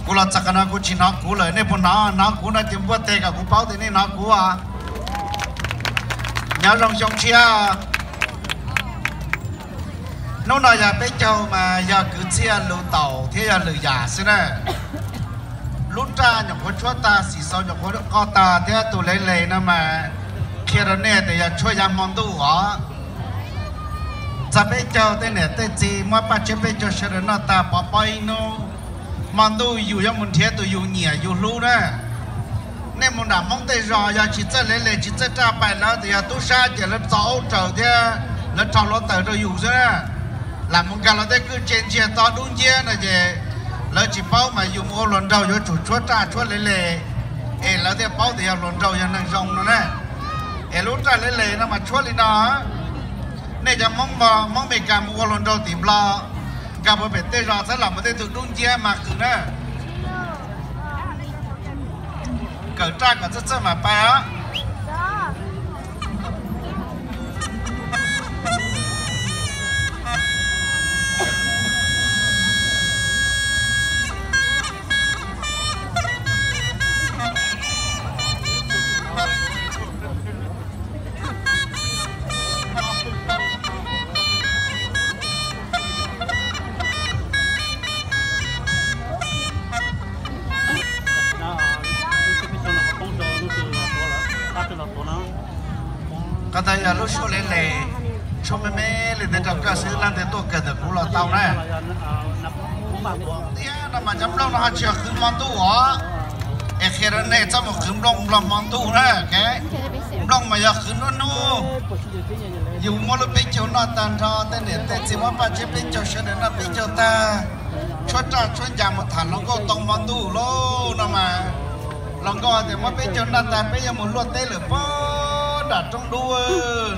Kuv los txog qhov no kuv tsis hnov kuv lawm, nej puas hnov? Hnov kuv no ces npuaj teg kom kuv paub tias nej hnov kuv os. Nyob zoo xyoo tshiab. Hnub no yog peb caug mas yog kwv txhiaj lus taum thiab yog lwm yam xwb na. Lub raj nyuam qhuav tshuab tag, xim xaus nyuam qhuav qoj tag thiab tus le le no mas qhia rau nej tias yog tshuab yav hmo ntuj os. Txog peb caug tej niam tej txiv muab paj tsiab peb caug sawv daws noj tag pov pob ib hnub, hmo ntuj yus yuav mus nrhiav tus yus nyiam yus hlub na. Nej mus nram Hmoob tej zos yog tsis txawj le le tsis txawj raj pais lawv tias yog tub sab ces lawv txo aub raws thiab lawv rho hluav taws rau yus xwb na. Lam mus nkag los tej kwj tse ntsiag to dub nciab no ces lawv tsis paub mas yus mus ua hluas nraug yuav tsum tshuab raj tshuab le le es lawv thiaj paub tias yog hluas nraug yog neeg zoo no na. Es lub raj le le no mas tshuab li no. Nej cov Hmoob, Hmoob Mes Kas mus ua hluas nraug tim Nplog, nkag puag pem tej zos txhob lam mus tej tug dub nciab mas qws na. Kawm raj kom txawj txawj mam pais os. Qhov ntawd yog lub suab le le, tshuab me me li ntawd rau koj xwb, leej twg tuaj kawm ntawm kuv los tau na. Tiam no mas cov nplooj no ho tsis yog qhwv hmo ntuj os, es qhia rau nej txhob mus qhwv nplooj Nplog hmo ntuj na. Nplooj mas yog qhwv hnub hnub. Yus muab lub peb caug noj tag nrho, tej niam tej txiv muab paj tsiab peb caug sawv daws noj peb caug tag, tshuab raj tshuab ncas mus tham hluas nkauj tau hmo ntuj lauj no mas. Hluas nkauj tias muab peb caug noj tag peb yuav mus luaj teb lawm puag nram roob dub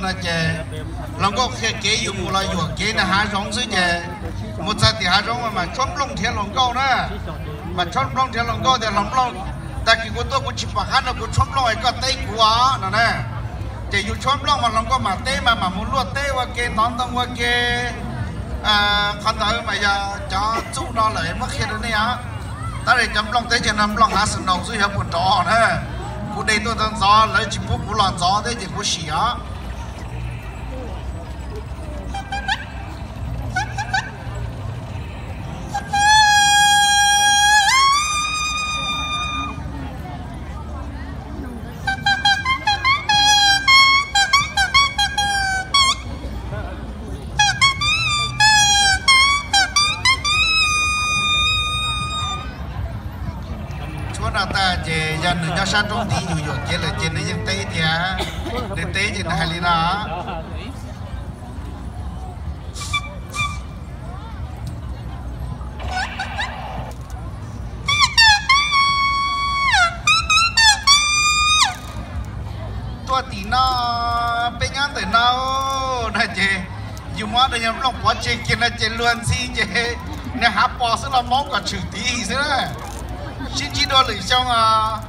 no ces hluas nkauj qhia kev yus mus los yuam kev nram hav zoov xwb ces mus txog tim hav zoov mas tshuab nplooj nrhiav hluas nkauj na. Mas tshuab nplooj nrhiav hluas nkauj tias hluas nplooj, tag kis kuv tuaj kuv tsis pom qab no kuv tshuab nplooj es koj teb kuv os no na. Ces yus tshuab nplooj mas hluas nkauj mam teb mas mam mus luaj teb ua ke ntov ntoo ua ke. Qhov ntawd mas yog cov txuj no lawm muab qhia rau nej os. Tab sis cov nplooj teb chaws no nplooj hav snow xwb xyov puas nrov na. Kuv de tuaj ntxov ntxov lawv tsis pub kuv los ntxov thiab ces kuv sim os. Tshuab no tag ces yog nws nyob sab roob nti yus yuam kev lawm ces nws yeej teb tiag. Nws teb ces nws hais li no. Tuaj tim no, peb nyob ntawm no na ces yus muab nws yog nplooj pov tseg kiag no ces luag ntxhi ces nws hav pos xwb los maub kom tshwm tid xwb na. Sib ntsib dua lwm xyoo os.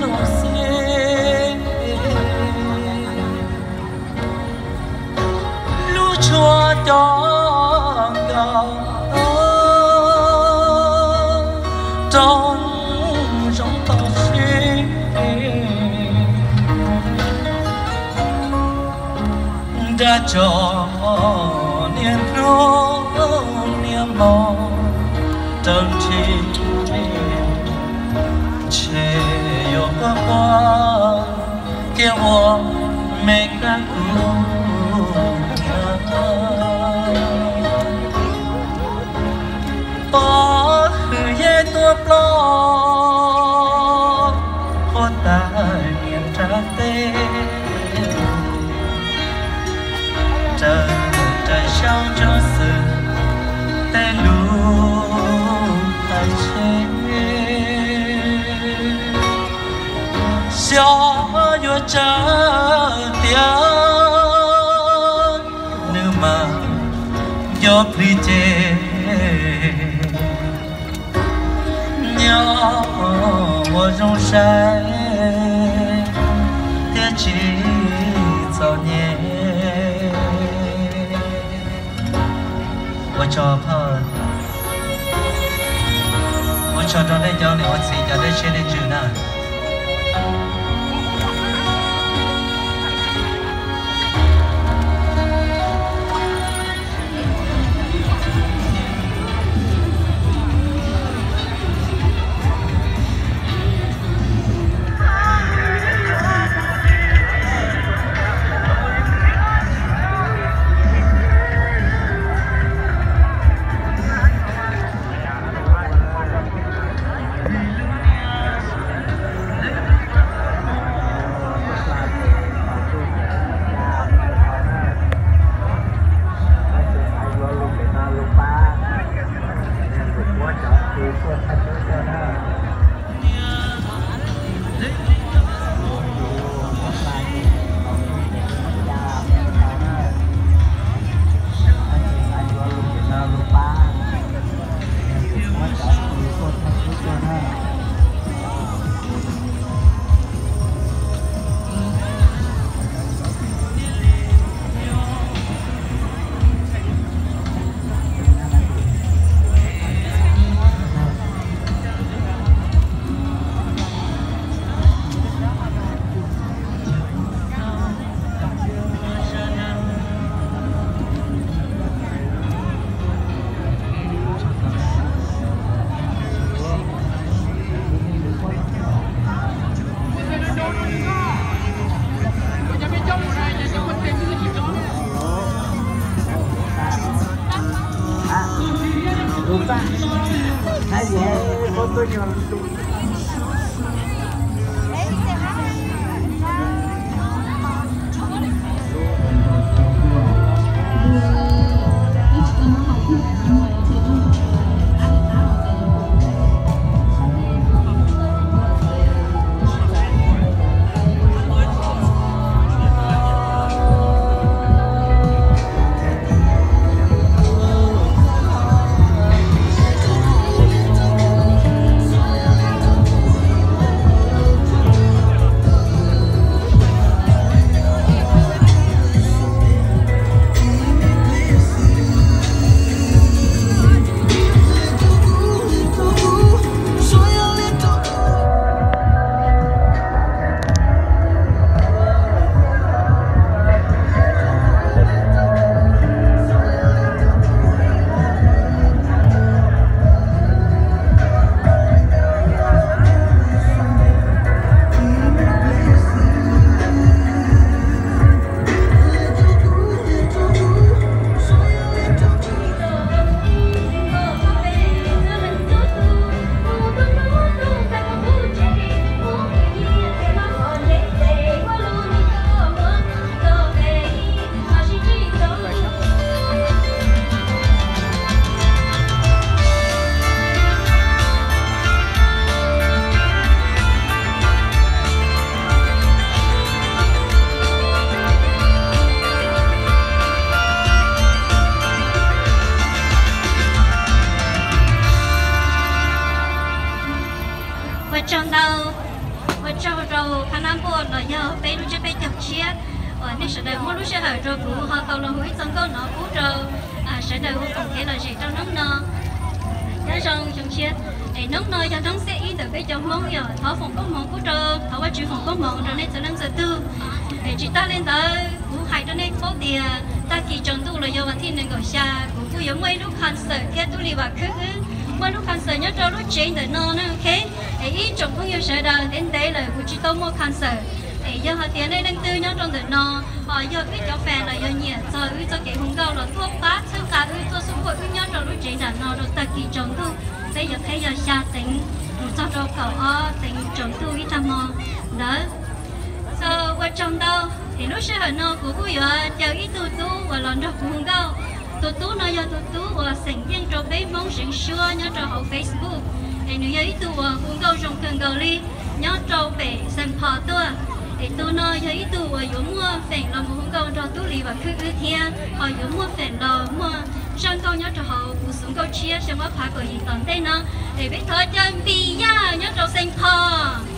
Lub xib, lub tshuaj cov nkaus rau zoo tau sib, nrab tso niaj hnub niaj hmo rau nrhi, ntshe yuav quaj quaj thiab ua me kab kuv niam. Pov hwm yej tuaj ploj, huab tais niam nrab teb, raws raws xyoo tsoom xwm tej lus hais tseg. Xyov yuav tsawg tiag, nws mas nco plig ces nyob ua zoo saib thiab tsis txom nyem. Ua tsaug, ua tsaug rau nej cov niam ua txiv cov dej siab dej ntsws na. Ua tsaug rau Pha Nab Npuaj los yog peb lub tsiab peb caug tshiab uas nej sawv daws muab lub sij hawm rau kuv ho tau los hu ib txoj nkauj no pub rau sawv daws ua koom kev lom zem rau hnub no. Nyob zoo xyoo tshiab, es hnub no yog hnub xiab ib ntawm peb cov Hmoob yog thov foom koob hmoov pub rau, thov Vajtswv foom koob hmoov rau nej txhua leej txhua tug. Es tsis tag li ntawd kuv hais rau nej paub tias tag kis tsaus ntuj los yog vas thij nees nkaum xya kuv kuj yuav muaj ib lub concert thiab tub Lis Vam Khwb wb muaj lub concert nyob rau lub tsev ntawm no na, ok. Es ib tsoom phooj ywg sawv daws, ntev ntev lawm kuv tsis tau muaj concert. Es yog hais tias nej leej twg nyob rau ntawm no ho yog wb cov fan los yog nyiam txog wb txoj kev hu nkauj los tuaj pab txhawb nqa wb, tuaj support wb nyob rau lub tsev nram no rau tag kis tsaus ntuj, peb yuav qheb yog xya teev mus txog rau kaum ob teev tsaus ntuj ib tag hmo ntawd. So, ua tsaug ntau. Es lub sij hawm no kuv kuj yuav caw ib tug tub uas los nrog kuv hu nkauj. Tus tub no yog tus tub uas xeem yeej rau peb Hmoob Zeev Suab nyob rau hauv Facebook. Es nws yog ib tug uas hu nkauj zoo kawg nkaus li nyob rau pem Saint Paul tuaj. Es tus no yog ib tug uas yuav muaj feem los mus hu nkauj nrog tub Lis Vam Khwb wb thiab ho yuav muaj feem los muaj zaj nkauj nyob rau hauv kuv xov nkauj tshiab xyoo ob phav kaum yim tom ntej no. Es peb thov caw Npis Yaj nyob rau Saint Paul.